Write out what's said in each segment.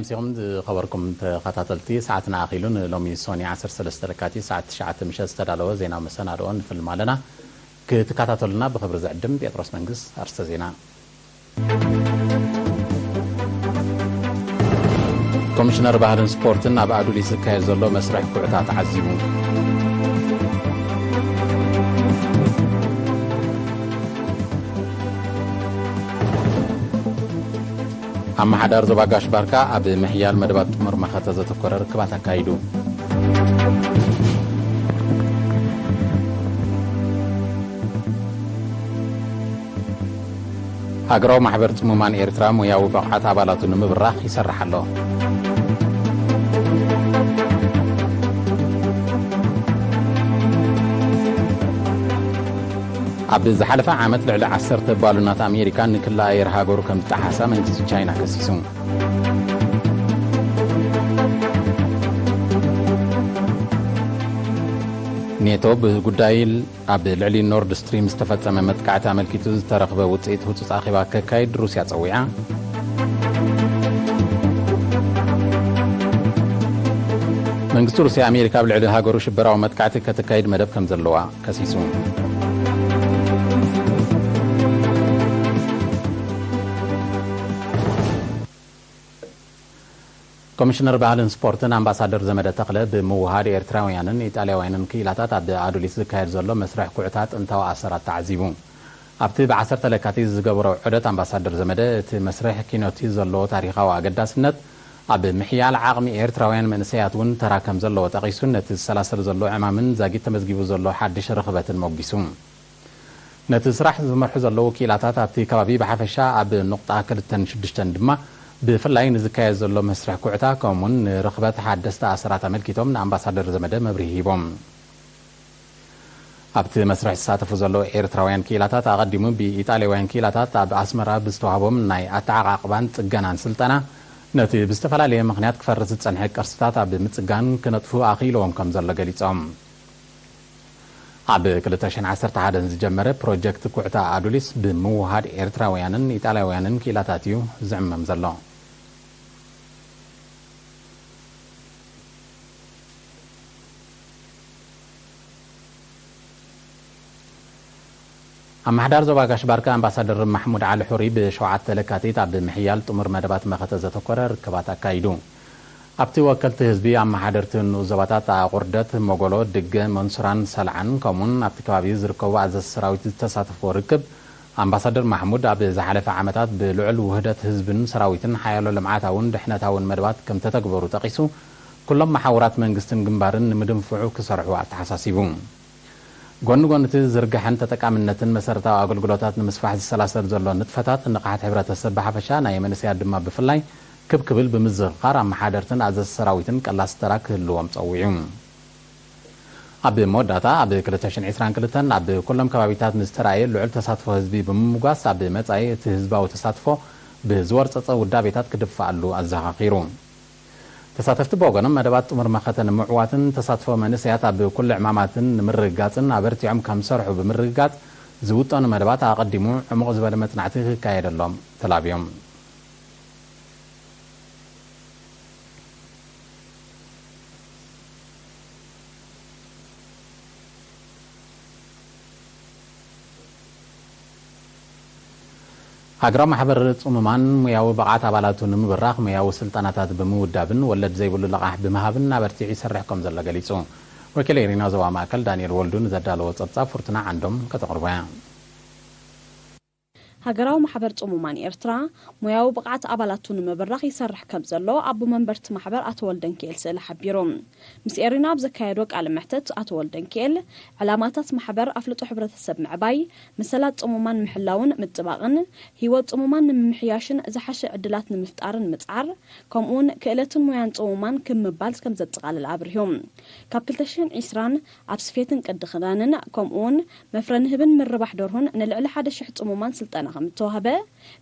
ምስኹም ዝኸበርኩም ተኸታተልቲ፣ ሰዓትና ኣኺሉ ንሎሚ ሶኒ ዓሰርተ ሰለስተ ለካቲት ሰዓት ትሽዓተ ምሸት ዝተዳለወ ዜና መሰናድኦ ንፍልም ኣለና። ክትከታተሉና ብኽብሪ ዝዕድም ጴጥሮስ መንግስ። ኣርስተ ዜና። ኮሚሽነር ባህልን ስፖርትን ኣብ ኣዱሊስ ዝካየድ ዘሎ መስርሕ ኩዕታ ተዓዚቡ። ኣመሓዳር ዞባ ጋሽ ባርካ ኣብ ምሕያል መደባት ጥሙር መኸተ ዘተኮረ ርክባት ኣካይዱ። ሃገራዊ ማሕበር ጽሙማን ኤርትራ ሞያዊ ብቕዓት ኣባላቱ ንምብራኽ ይሰርሕ ኣሎ። ኣብ ዝሓለፈ ዓመት ልዕሊ ዓሰርተ ባሉናት ኣሜሪካ ንክሊ ኣየር ሃገሩ ከም ዝጠሓሳ መንግስቲ ቻይና ከሲሱ። ኔቶ ብጉዳይ ኣብ ልዕሊ ኖርድ ስትሪም ዝተፈጸመ መጥቃዕቲ ኣመልኪቱ ዝተረኽበ ውጽኢት ህጹጽ ኣኼባ ከካይድ ሩስያ ጸዊዓ። መንግስቲ ሩስያ ኣሜሪካ ኣብ ልዕሊ ሃገሩ ሽበራዊ መጥቃዕቲ ከተካይድ መደብ ከም ዘለዋ ከሲሱ። ኮሚሽነር ባህልን ስፖርትን ኣምባሳደር ዘመደ ተኽለ ብምውሃድ ኤርትራውያንን ኢጣልያውያንን ክኢላታት ኣብ ኣዱሊስ ዝካየድ ዘሎ መስርሕ ኩዕታ ጥንታዊ ኣሰራት ተዓዚቡ። ኣብቲ ብዓሰርተ ለካቲት ዝገበሮ ዑደት ኣምባሳደር ዘመደ እቲ መስርሕ ኪኖቲ ዘለዎ ታሪኻዊ ኣገዳስነት ኣብ ምሕያል ዓቕሚ ኤርትራውያን መንእሰያት እውን ተራ ከም ዘለዎ ጠቒሱ ነቲ ዝሰላሰል ዘሎ ዕማምን ዛጊት ተመዝጊቡ ዘሎ ሓድሽ ርኽበትን ሞጊሱ። ነቲ ስራሕ ዝመርሑ ዘለዉ ክኢላታት ኣብቲ ከባቢ ብሓፈሻ ኣብ ኑቕጣ ክልተን ሽዱሽተን ድማ ብፍላይ ንዝካየድ ዘሎ መስርሕ ኩዕታ ከምኡውን ንርኽበት ሓደስቲ ኣሰራት ኣመልኪቶም ንኣምባሳደር ዘመደ መብርሂ ሂቦም። ኣብቲ መስርሕ ዝሳተፉ ዘለዉ ኤርትራውያን ክኢላታት ኣቐዲሙ ብኢጣልያውያን ክኢላታት ኣብ ኣስመራ ብዝተዋህቦም ናይ ኣተዓቓቕባን ጽገናን ስልጠና ነቲ ብዝተፈላለየ ምኽንያት ክፈርስ ዝጸንሐ ቅርስታት ኣብ ምጽጋን ክነጥፉ ኣኽኢልዎም ከም ዘሎ ገሊጾም። ኣብ ክልተ ሽሕን ዓሰርተ ሓደን ዝጀመረ ፕሮጀክት ኩዕታ ኣዱሊስ ብምውሃድ ኤርትራውያንን ኢጣልያውያንን ክኢላታት እዩ ዝዕመም ዘሎ። ኣመሓዳር ዞባ ጋሽ ባርካ ኣምባሳደር ማሕሙድ ዓሊ ሑሪ ብሸውዓተ ለካቲት ኣብ ምሕያል ጥሙር መደባት መኸተ ዘተኮረ ርክባት ኣካይዱ። ኣብቲ ወከልቲ ህዝቢ፣ ኣመሓደርቲ ንኡስ ዞባታት ኣቑርደት፣ ሞጎሎ፣ ድገ፣ መንሱራን ሰልዓን ከምኡውን ኣብቲ ከባቢ ዝርከቡ ኣዘዝቲ ሰራዊት ዝተሳተፍዎ ርክብ ኣምባሳደር ማሕሙድ ኣብ ዝሓለፈ ዓመታት ብልዑል ውህደት ህዝብን ሰራዊትን ሓያሎ ልምዓታውን ድሕነታውን መደባት ከም ተተግበሩ ጠቒሱ፣ ኩሎም መሓውራት መንግስትን ግንባርን ንምድንፍዑ ክሰርሑ ኣተሓሳሲቡ። ጎኒ ጎኒ እቲ ዝርግሐን ተጠቃምነትን መሰረታዊ ኣገልግሎታት ንምስፋሕ ዝሰላሰል ዘሎ ንጥፈታት ንቕሓት ሕብረተሰብ ብሓፈሻ ናይ መንእሰያት ድማ ብፍላይ ክብ ክብል ብምዝኽኻር ኣመሓደርትን ኣዘዝቲ ሰራዊትን ቀላሲ ተራ ክህልዎም ጸዊዑ። ኣብ መወዳእታ ኣብ ክልተ ሽሕን ዕስራን ክልተን ኣብ ኩሎም ከባቢታት ንዝተራእየ ልዑል ተሳትፎ ህዝቢ ብምምጓስ ኣብ መጻኢ እቲ ህዝባዊ ተሳትፎ ብዝወርጸጸ ውዳቤታት ክድፋኣሉ ኣዘኻኺሩ። ተሳተፍቲ ብወገኖም መደባት ጥሙር መኸተ ንምዕዋትን ተሳትፎ መንእሰያት ኣብ ኩሉ ዕማማትን ንምርግጋጽን ኣበርቲዖም ከም ዝሰርሑ ብምርግጋጽ ዝውጠኑ መደባት ኣቐዲሙ ዕሙቕ ዝበለ መጽናዕቲ ክካየደሎም ተላብዮም። ሃገራዊ ማሕበር ጽሙማን ሙያዊ ብቕዓት ኣባላቱ ንምብራኽ ሙያዊ ስልጠናታት ብምውዳብን ወለድ ዘይብሉ ልቓሕ ብምሃብን ኣበርቲዑ ይሰርሕ ከም ዘሎ ገሊጹ። ወኪል ኤሪና ዞባ ማእከል ዳንኤል ወልዱ ንዘዳለዎ ጸብጻብ ፍርቱና ዓንዶም ከተቕርቦ እያ። ሃገራዊ ማሕበር ጽሙማን ኤርትራ ሙያዊ ብቕዓት ኣባላቱ ንምብራኽ ይሰርሕ ከም ዘሎ ኣቦ መንበርቲ ማሕበር ኣቶ ወልደንኪኤል ስእለ ሓቢሩ። ምስ ኤሪና ኣብ ዘካየዶ ቃለ መሕትት ኣቶ ወልደንኪኤል፣ ዕላማታት ማሕበር ኣፍልጦ ሕብረተሰብ ምዕባይ፣ መሰላት ጽሙማን ምሕላውን ምጥባቕን፣ ህይወት ጽሙማን ንምምሕያሽን ዝሓሸ ዕድላት ንምፍጣርን ምጽዓር፣ ከምኡውን ክእለትን ሞያን ጽሙማን ክብ ምባል ከም ዘጠቓልል ኣብሪሁ። ካብ ክልተ ሽሕን ዕስራን ኣብ ስፌትን ቅዲ ክዳንን ከምኡውን መፍረ ንህብን ምርባሕ ደርሁን ንልዕሊ ሓደ ሽሕ ጽሙማን ስልጠና ከም እተዋህበ፣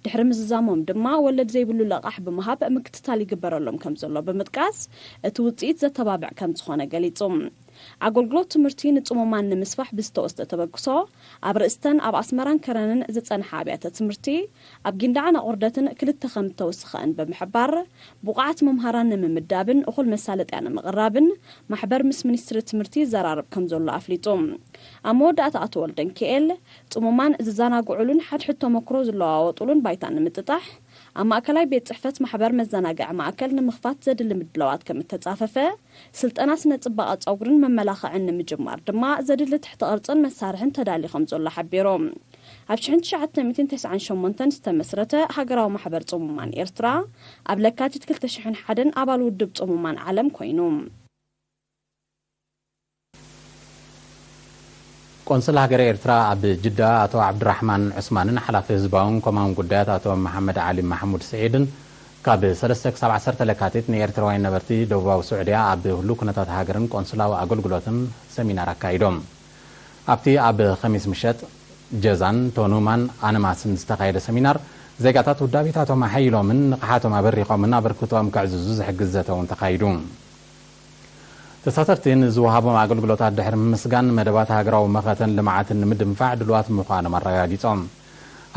ድሕሪ ምዝዛሞም ድማ ወለድ ዘይብሉ ለቓሕ ብምሃብ ምክትታል ይግበረሎም ከም ዘሎ ብምጥቃስ፣ እቲ ውጽኢት ዘተባብዕ ከም ዝኾነ ገሊጹ። ኣገልግሎት ትምህርቲ ንጽሙማን ንምስፋሕ ብዝተወስደ ተበግሶ፣ ኣብ ርእስተን ኣብ ኣስመራን ከረንን ዝጸንሓ ኣብያተ ትምህርቲ ኣብ ጊንዳዕን ኣቑርደትን ክልተ ከም እተወስኸእን ብምሕባር፣ ብቑዓት መምሃራን ንምምዳብን እኹል መሳለጥያ ንምቕራብን ማሕበር ምስ ሚኒስትሪ ትምህርቲ ይዘራረብ ከም ዘሎ ኣፍሊጡ። ኣብ መወዳእታ ኣቶ ወልደንኪኤል፣ ጽሙማን ዝዘናግዑሉን ሓድሕድ ተመክሮ ዝለዋወጡሉን ባይታ ንምጥጣሕ፣ ኣብ ማእከላይ ቤት ጽሕፈት ማሕበር መዘናግዒ ማእከል ንምኽፋት ዘድሊ ምድላዋት ከም እተጻፈፈ፣ ስልጠና ስነ ጽባቐ ጸጉርን መመላኽዕን ንምጅማር ድማ ዘድሊ ትሕተ ቅርጽን መሳርሕን ተዳልዩ ከም ዘሎ ሓቢሩ። ኣብ ሽሕን ትሽዓተ ሚእትን ተስዓን ሸሞንተን ዝተመስረተ ሃገራዊ ማሕበር ጽሙማን ኤርትራ፣ ኣብ ለካቲት ክልተ ሽሕን ሓደን ኣባል ውድብ ጽሙማን ዓለም ኮይኑ። ቆንስል ሃገረ ኤርትራ ኣብ ጅዳ ኣቶ ዓብዱራሕማን ዑስማንን ሓላፊ ህዝባውን ኮማውን ጉዳያት ኣቶ መሓመድ ዓሊ ማሕሙድ ስዒድን ካብ ሰለስተ ክሳብ ዓሰርተ ለካቲት ንኤርትራውያን ነበርቲ ደቡባዊ ስዑድያ ኣብ ህሉው ኩነታት ሃገርን ቆንስላዊ ኣገልግሎትን ሰሚናር ኣካይዶም። ኣብቲ ኣብ ኸሚስ ምሸት ጀዛን ቶኑማን ኣነማስን ዝተኻየደ ሰሚናር፣ ዜጋታት ውዳቤታቶም ኣሐይሎምን ንቕሓቶም ኣበሪኾምን ኣበርክቶኦም ከዕዝዙ ዝሕግዝ ዘተ እውን ተኻይዱ። ተሳተፍቲ ንዝወሃቦም ኣገልግሎታት ድሕሪ ምምስጋን፣ መደባት ሃገራዊ መኸተን ልምዓትን ንምድንፋዕ ድሉዋት ምዃኖም ኣረጋጊጾም።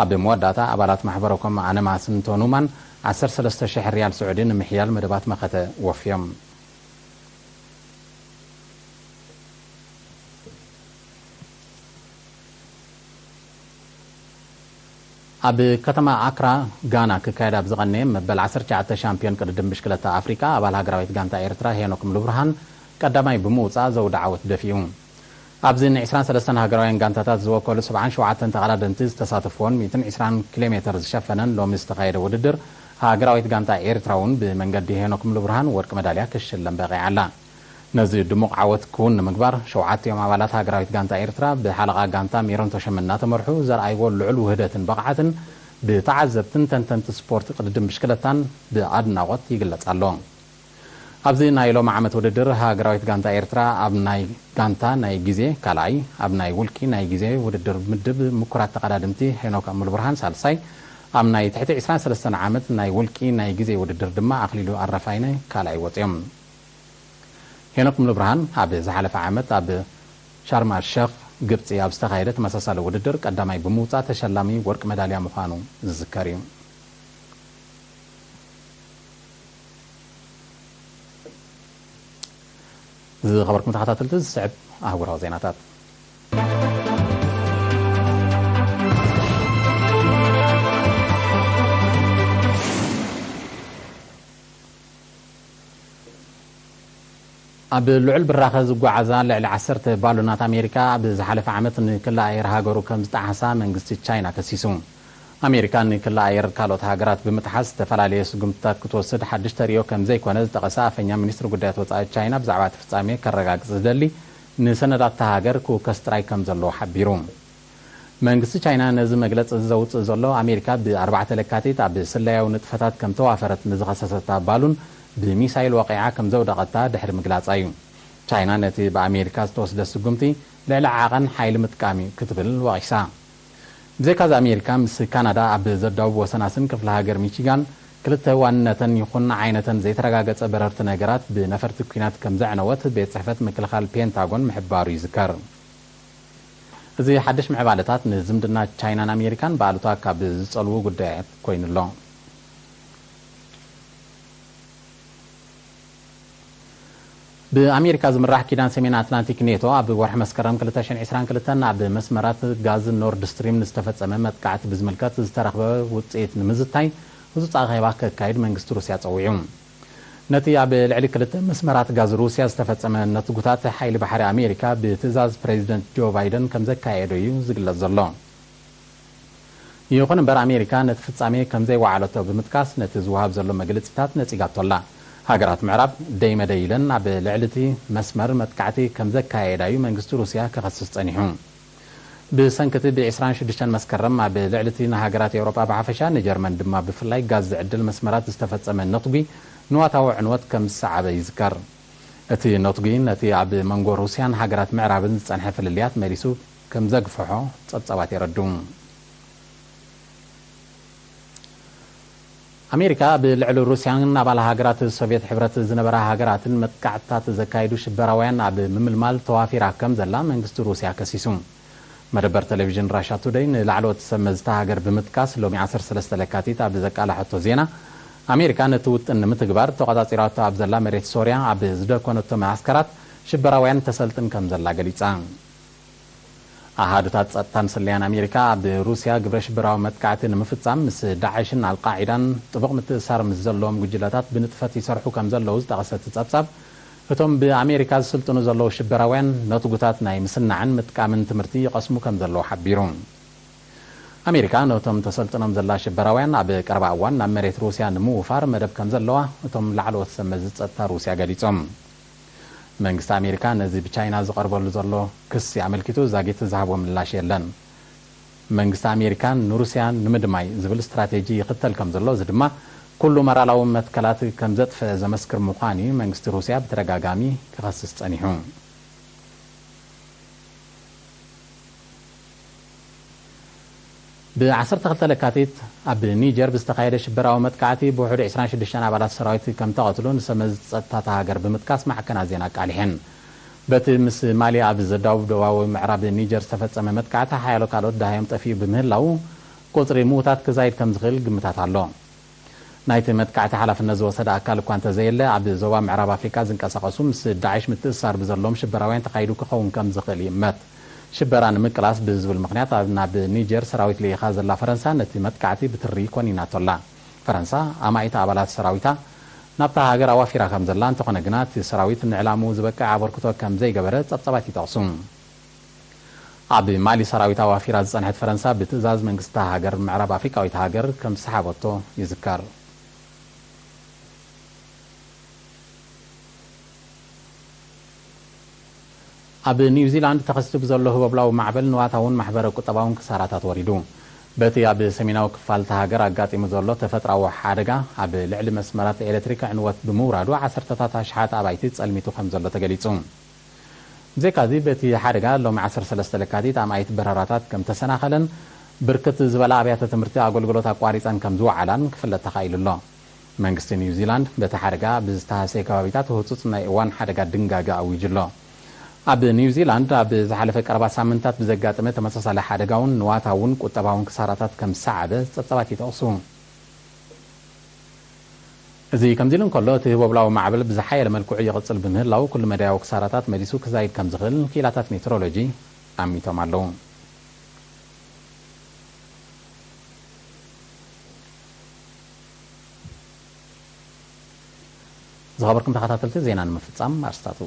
ኣብ መወዳእታ፣ ኣባላት ማሕበረኮም ኣነማስን ቶኑማን ዓሰርተ ሰለስተ ሽሕ ሪያል ስዑዲ ንምሕያል መደባት መኸተ ወፍዮም። ኣብ ከተማ ኣክራ፣ ጋና ክካየድ ኣብ ዝቐነየ መበል ዓሰርተ ትሽዓተ ሻምፒዮን ቅድድም ብሽክለታ ኣፍሪቃ፣ ኣባል ሃገራዊት ጋንታ ኤርትራ ሄኖክ ሙሉብርሃን ቀዳማይ ብምውጻእ ዘውዲ ዓወት ደፊኡ። ኣብዚ ን ዕስራን ሰለስተን ሃገራውያን ጋንታታት ዝወከሉ ሰብዓን ሸውዓተን ተቐዳደምቲ ዝተሳተፍዎን ሚእትን ዕስራን ኪሎ ሜተር ዝሸፈነን ሎሚ ዝተኻየደ ውድድር፣ ሃገራዊት ጋንታ ኤርትራ እውን ብመንገዲ ሄኖክ ሙሉብርሃን ወርቂ መዳልያ ክሽለም በቒዓ ኣላ። ነዚ ድሙቕ ዓወት ክውን ንምግባር፣ ሸውዓቲኦም ኣባላት ሃገራዊት ጋንታ ኤርትራ ብሓለቓ ጋንታ ሜሮን ተሾመ እናተመርሑ ዘርኣይዎ ልዑል ውህደትን ብቕዓትን ብተዓዘብትን ተንተንቲ ስፖርት ቅድድም ብሽክለታን ብኣድናቖት ይግለጽ ኣሎ። ኣብዚ ናይ ሎሚ ዓመት ውድድር፣ ሃገራዊት ጋንታ ኤርትራ ኣብ ናይ ጋንታ ናይ ግዜ ካልኣይ፣ ኣብ ናይ ውልቂ ናይ ግዜ ውድድር ምድብ ምኩራት ተቐዳደምቲ ሄኖክ ሙሉብርሃን ሳልሳይ፣ ኣብ ናይ ትሕቲ ዕስራን ሰለስተን ዓመት ናይ ውልቂ ናይ ግዜ ውድድር ድማ ኣኽሊሉ ኣረፋይነ ካልኣይ ወጺኦም። ሄኖክ ሙሉብርሃን ኣብ ዝሓለፈ ዓመት ኣብ ሻርም ኣል ሸኽ ግብጺ ኣብ ዝተኻየደ ተመሳሳሊ ውድድር ቀዳማይ ብምውጻእ ተሸላሚ ወርቂ መዳልያ ምዃኑ ዝዝከር እዩ። ዝኸበርኩም ተኸታተልቲ፣ ዝስዕብ ኣህጉራዊ ዜናታት። ኣብ ልዑል ብራኸ ዝጓዓዛ ልዕሊ ዓሰርተ ባሎናት ኣሜሪካ ኣብ ዝሓለፈ ዓመት ንክሊ ኣየር ሃገሩ ከም ዝጠሓሳ መንግስቲ ቻይና ከሲሱ። ኣሜሪካ ንክሊ ኣየር ካልኦት ሃገራት ብምጥሓስ ዝተፈላለየ ስጉምትታት ክትወስድ ሓድሽ ተርእዮ ከም ዘይኮነ ዝጠቐሰ ኣፈኛ ሚኒስትሪ ጉዳያት ወጻኢ ቻይና ብዛዕባ እቲ ፍጻሜ ከረጋግጽ ዝደሊ ንሰነዳት እታ ሃገር ክውከስ ጥራይ ከም ዘለዎ ሓቢሩ። መንግስቲ ቻይና ነዚ መግለጺ ዘውጽእ ዘሎ ኣሜሪካ ብኣርባዕተ ለካቲት ኣብ ስለያዊ ንጥፈታት ከም ተዋፈረት ንዝኸሰሰታ ባሉን ብሚሳይል ወቒዓ ከም ዘውደቐታ ድሕሪ ምግላጻ እዩ። ቻይና ነቲ ብኣሜሪካ ዝተወስደ ስጉምቲ ልዕሊ ዓቐን ሓይሊ ምጥቃም እዩ ክትብል ወቒሳ። ብዘይካዚ ኣሜሪካ ምስ ካናዳ ኣብ ዘዳውብ ወሰናስን ክፍለ ሃገር ሚቺጋን ክልተ ዋንነተን ይኹን ዓይነተን ዘይተረጋገጸ በረርቲ ነገራት ብነፈርቲ ኲናት ከም ዘዕነወት ቤት ጽሕፈት ምክልኻል ፔንታጎን ምሕባሩ ይዝከር። እዚ ሓድሽ ምዕባለታት ንዝምድና ቻይናን ኣሜሪካን ብኣሉታ ካብ ዝጸልዉ ጉዳያት ኮይኑ ኣሎ። ብኣሜሪካ ዝምራሕ ኪዳን ሰሜን ኣትላንቲክ ኔቶ ኣብ ወርሒ መስከረም ክልተ ሽሕን ዕስራን ክልተን ኣብ መስመራት ጋዝ ኖርድ ስትሪም ንዝተፈጸመ መጥቃዕቲ ብዝምልከት ዝተረኽበ ውጽኢት ንምዝታይ ህጹጽ ኣኼባ ከካይድ መንግስቲ ሩስያ ጸዊዑ። ነቲ ኣብ ልዕሊ ክልተ መስመራት ጋዝ ሩስያ ዝተፈጸመ ነትጉታት ሓይሊ ባሕሪ ኣሜሪካ ብትእዛዝ ፕሬዚደንት ጆ ባይደን ከም ዘካየዶ እዩ ዝግለጽ ዘሎ። ይኹን እምበር ኣሜሪካ ነቲ ፍጻሜ ከም ዘይወዓለቶ ብምጥቃስ ነቲ ዝወሃብ ዘሎ መግለጺታት ነጺጋቶ ኣላ። ሃገራት ምዕራብ ደይ መደይ ኢለን ኣብ ልዕሊ እቲ መስመር መጥቃዕቲ ከም ዘካየዳ እዩ መንግስቲ ሩስያ ክኸስስ ጸኒሑ። ብሰንኪ እቲ ብ ዕስራን ሽዱሽተን መስከረም ኣብ ልዕሊ እቲ ንሃገራት ኤውሮጳ ብሓፈሻ ንጀርመን ድማ ብፍላይ ጋዝ ዝዕድል መስመራት ዝተፈጸመ ነትጒ ንዋታዊ ዕንወት ከም ዝሰዓበ ይዝከር። እቲ ነትጒ ነቲ ኣብ መንጎ ሩስያን ሃገራት ምዕራብን ዝጸንሐ ፍልልያት መሊሱ ከም ዘግፍሖ ጸብጻባት የረድኡ። ኣሜሪካ ኣብ ልዕሊ ሩስያን ኣባል ሃገራት ሶቪየት ሕብረት ዝነበራ ሃገራትን መጥቃዕትታት ዘካየዱ ሽበራውያን ኣብ ምምልማል ተዋፊራ ከም ዘላ መንግስቲ ሩስያ ከሲሱ። መደበር ቴሌቪዥን ራሻ ቱደይ ንላዕለዎት ሰብ መዝታ ሃገር ብምጥቃስ፣ ሎሚ ዓሰርተ ሰለስተ ለካቲት ኣብ ዘቃላሐቶ ዜና፣ ኣሜሪካ ነቲ ውጥን ንምትግባር ተቖጻጺራቶ ኣብ ዘላ መሬት ሶርያ ኣብ ዝደኮነቶ መዓስከራት ሽበራውያን ተሰልጥን ከም ዘላ ገሊጻ። ኣሃዱታት ጸጥታን ስለያን ኣሜሪካ ኣብ ሩስያ ግብረ ሽበራዊ መጥቃዕቲ ንምፍጻም ምስ ዳዕሽን ኣልቃዒዳን ጥቡቕ ምትእሳር ምስ ዘለዎም ጉጅለታት ብንጥፈት ይሰርሑ ከም ዘለዉ ዝጠቐሰ እቲ ጸብጻብ፣ እቶም ብኣሜሪካ ዝስልጥኑ ዘለዉ ሽበራውያን ነትጉታት ናይ ምስናዕን ምጥቃምን ትምህርቲ ይቐስሙ ከም ዘለዉ ሓቢሩ። ኣሜሪካ ነቶም ተሰልጥኖም ዘላ ሽበራውያን ኣብ ቀረባ እዋን ናብ መሬት ሩስያ ንምውፋር መደብ ከም ዘለዋ እቶም ላዕለዎት ሰብ መዚ ጸጥታ ሩስያ ገሊጾም። መንግስቲ ኣሜሪካ ነዚ ብቻይና ዝቐርበሉ ዘሎ ክሲ ኣመልኪቱ ዛጊት ዝሃቦ ምላሽ የለን። መንግስቲ ኣሜሪካ ንሩስያ ንምድማይ ዝብል ስትራቴጂ ይኽተል ከም ዘሎ፣ እዚ ድማ ኩሉ መራላዊ መትከላት ከም ዘጥፍአ ዘመስክር ምዃኑ እዩ መንግስቲ ሩስያ ብተደጋጋሚ ክኸስስ ጸኒሑ። ብ ዓሰርተ ክልተ ለካቲት ኣብ ኒጀር ብዝተኻየደ ሽበራዊ መጥቃዕቲ ብውሕዱ ዕስራን ሽዱሽተን ኣባላት ሰራዊት ከም ተቐትሉ ንሰብ መዚ ጸጥታ እታ ሃገር ብምጥቃስ ማዕከናት ዜና ኣቃሊሐን። በቲ ምስ ማሊ ኣብ ዘዳውብ ደቡባዊ ምዕራብ ኒጀር ዝተፈጸመ መጥቃዕቲ ሓያሎ ካልኦት ደሃዮም ጠፊኡ ብምህላው፣ ቁጽሪ ምዉታት ክዛይድ ከም ዝኽእል ግምታት ኣሎ። ናይቲ መጥቃዕቲ ሓላፍነት ዝወሰደ ኣካል እኳ እንተዘየለ፣ ኣብ ዞባ ምዕራብ ኣፍሪካ ዝንቀሳቐሱ ምስ ዳዕሽ ምትእስሳር ብዘለዎም ሽበራውያን ተኻይዱ ክኸውን ከም ዝኽእል ይእመት። ሽበራ ንምቅላስ ብዝብል ምኽንያት ኣብ ናብ ኒጀር ሰራዊት ልኢኻ ዘላ ፈረንሳ ነቲ መጥቃዕቲ ብትሪ ኮኒናቶ ኣላ። ፈረንሳ ኣማኢት ኣባላት ሰራዊታ ናብታ ሃገር ኣዋፊራ ከም ዘላ፣ እንተኾነ ግና እቲ ሰራዊት ንዕላምኡ ዝበቅዕ ኣበርክቶ ከም ዘይገበረ ጸብጻባት ይጠቕሱ። ኣብ ማሊ ሰራዊት ኣዋፊራ ዝጸንሐት ፈረንሳ ብትእዛዝ መንግስቲ እታ ሃገር ምዕራብ ኣፍሪቃዊት ሃገር ከም ዝሰሓበቶ ይዝከር። ኣብ ኒውዚላንድ ተኸሲቱ ብዘሎ ህቦብላዊ ማዕበል ንዋታውን ማሕበረ ቁጠባውን ክሳራታት ወሪዱ። በቲ ኣብ ሰሜናዊ ክፋል እታ ሃገር ኣጋጢሙ ዘሎ ተፈጥራዊ ሓደጋ ኣብ ልዕሊ መስመራት ኤሌክትሪክ ዕንወት ብምውራዱ ዓሰርተታት ኣሽሓት ኣባይቲ ጸልሚቱ ከም ዘሎ ተገሊጹ። ብዘይካዚ በቲ ሓደጋ ሎሚ ዓሰርተ ሰለስተ ለካቲት ኣማኢት በረራታት ከም ተሰናኸለን ብርክት ዝበላ ኣብያተ ትምህርቲ ኣገልግሎት ኣቋሪጸን ከም ዝወዓላን ክፍለጥ ተኻኢሉ ኣሎ። መንግስቲ ኒውዚላንድ በቲ ሓደጋ ብዝተሃሰየ ከባቢታት ህጹጽ ናይ እዋን ሓደጋ ድንጋገ ኣዊጁ ኣሎ። ኣብ ኒውዚላንድ ኣብ ዝሓለፈ ቀረባ ሳምንታት ብዘጋጠመ ተመሳሳሊ ሓደጋ እውን ንዋታውን ቁጠባውን ክሳራታት ከም ዝሰዓበ ጸብጻባት ይጠቕሱ። እዚ ከምዚ ኢሉ እንከሎ፣ እቲ ህቦብላዊ ማዕበል ብዝሓየለ መልክዑ ይቕጽል ብምህላው፣ ኩሉ መዳያዊ ክሳራታት መሊሱ ክዛይድ ከም ዝኽእል ክኢላታት ሜትሮሎጂ ኣሚቶም ኣለዉ። ዝኸበርኩም ተኸታተልቲ፣ ዜና ንምፍጻም ኣርስታቱ።